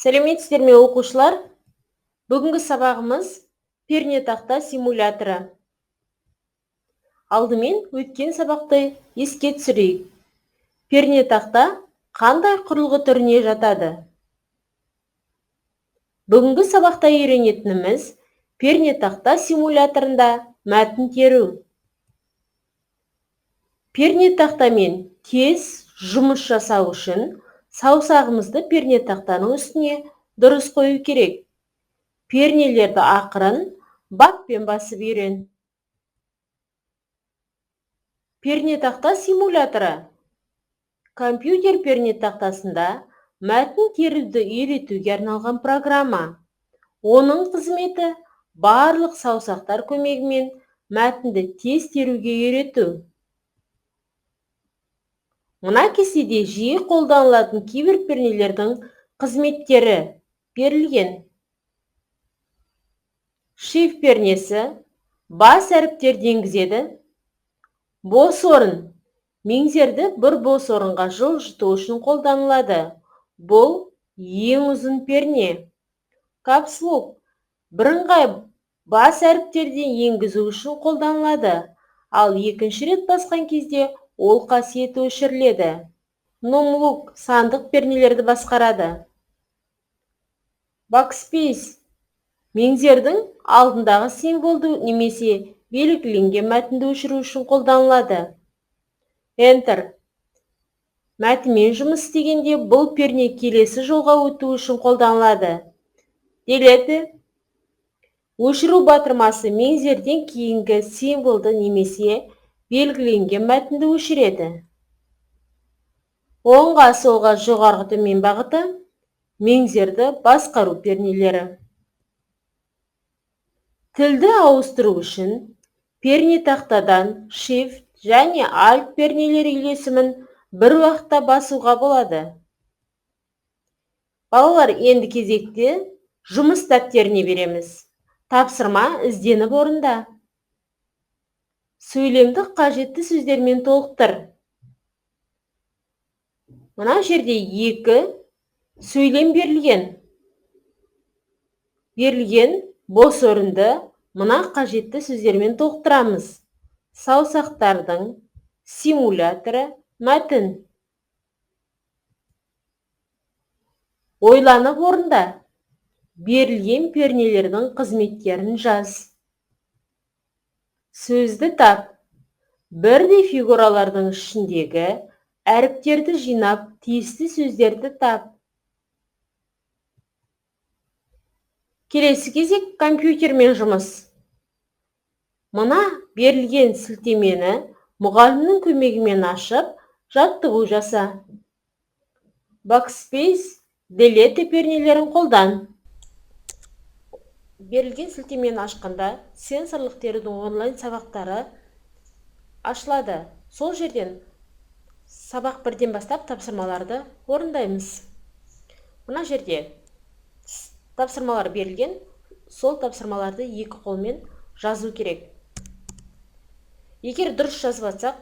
Сәлеметсіздер ме, оқушылар? Бүгінгі сабағымыз пернетақта симуляторы. Алдымен өткен сабақты еске түсірейік. Пернетақта қандай құрылғы түріне жатады? Бүгінгі сабақта үйренетініміз пернетақта симуляторында мәтін теру. Пернетақтамен тез жұмыс жасау үшін саусағымызды пернетақтаның үстіне дұрыс қою керек. Пернелерді ақырын баппен басып үйрен. Пернетақта симуляторы компьютер пернетақтасында мәтін теруді үйретуге арналған программа. Оның қызметі барлық саусақтар көмегімен мәтінді тез теруге үйрету. Мына кестеде жиі қолданылатын кейбір пернелердің қызметтері берілген. Shift пернесі бас әріптерді енгізеді. Бос орын меңзерді бір бос орынға жылжыту үшін қолданылады. Бұл ең ұзын перне. Caps Lock бірыңғай бас әріптерді енгізу үшін қолданылады, ал екінші рет басқан кезде ол қасиеті өшіріледі. Num Lock сандық пернелерді басқарады. Backspace меңзердің алдындағы символды немесе белгіленген мәтінді өшіру үшін қолданылады. Enter мәтінмен жұмыс істегенде бұл перне келесі жолға өту үшін қолданылады. Delete өшіру батырмасы меңзерден кейінгі символды немесе белгіленген мәтінді өшіреді. Оңға, солға, жоғарғы, төмен бағыты меңзерді басқару пернелері. Тілді ауыстыру үшін пернетақтадан Shift және Alt пернелері үйлесімін бір уақытта басуға болады. Балалар, енді кезекте жұмыс дәптеріне береміз. Тапсырма ізденіп орында. Сөйлемді қажетті сөздермен толықтыр. Мына жерде екі сөйлем берілген. Берілген бос орынды мына қажетті сөздермен толықтырамыз. Саусақтардың симуляторы мәтін. Ойланып орында. Берілген пернелердің қызметтерін жаз. Сөзді тап. Бірдей фигуралардың ішіндегі әріптерді жинап, тиісті сөздерді тап. Келесі кезек компьютермен жұмыс. Мына берілген сілтемені мұғалімнің көмегімен ашып, жаттығу жаса. Backspace, Delete пернелерін қолдан. Берілген сілтемені ашқанда сенсорлық терудің онлайн сабақтары ашылады. Сол жерден сабақ бірден бастап тапсырмаларды орындаймыз. Мына жерде тапсырмалар берілген, сол тапсырмаларды екі қолмен жазу керек. Егер дұрыс жазып атсақ,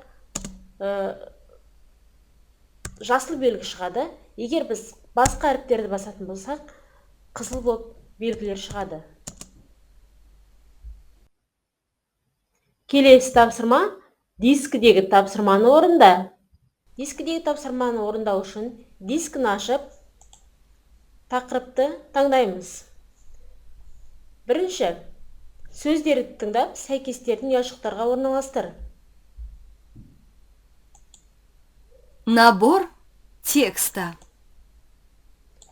жасыл белгі шығады. Егер біз басқа әріптерді басатын болсақ, қызыл болып белгілер шығады. Келесі тапсырма дискідегі тапсырманы орында. Дискідегі тапсырманы орындау үшін дискіні ашып, тақырыпты таңдаймыз. Бірінші, сөздерді тыңдап, сәйкестерін ұяшықтарға орналастыр. Набор текста.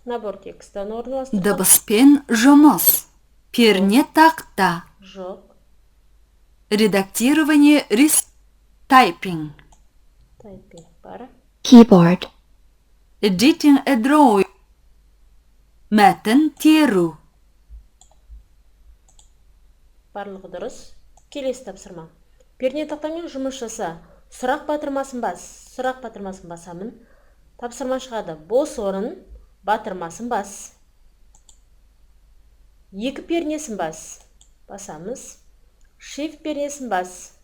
Набор текстаны орналастыр. Дыбыспен жұмыс. Пернетақта. Жоқ. Редактирование тайпинг. Тайпинг бар. Keyboard. Editing a drawing. Мәтін теру. Барлығы дұрыс. Келесі тапсырма. Пернетақтамен жұмыс жаса. Сұрақ батырмасын бас. Сұрақ батырмасын басамын. Тапсырма шығады. Бос орын батырмасын бас. Екі пернесін бас. Басамыз. Shift пернесін бас.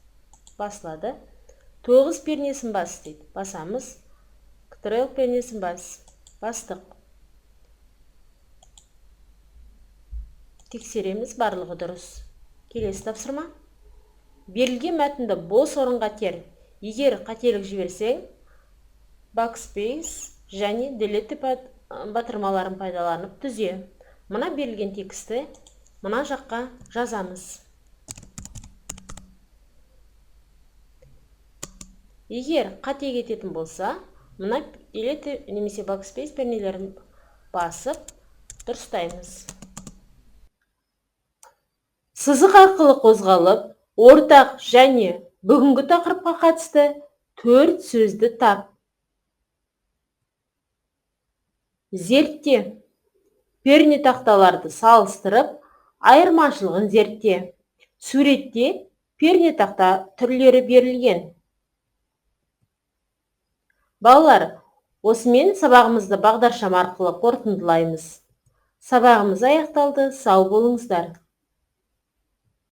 Басылады. 9 пернесін бас дейді. Басамыз. Ctrl пернесін бас. Бастық. Тексереміз, барлығы дұрыс. Келесі тапсырма. Берілген мәтінді бос орынға тер. Егер қателік жіберсең, Backspace және Delete батырмаларын пайдаланып түзе. Мына берілген текстті мына жаққа жазамыз. Егер қате кететін болса, мына Delete немесе Backspace пернелерін басып дұрыстаймыз. Сызық арқылы қозғалып, ортақ және бүгінгі тақырыпқа қатысты 4 сөзді тап. Зертте. Пернетақталарды салыстырып, айырмашылығын зертте. Суретте пернетақта түрлері берілген. Балалар, осымен сабағымызды бағдаршам арқылы қорытындылаймыз. Сабағымыз аяқталды. Сау болыңыздар.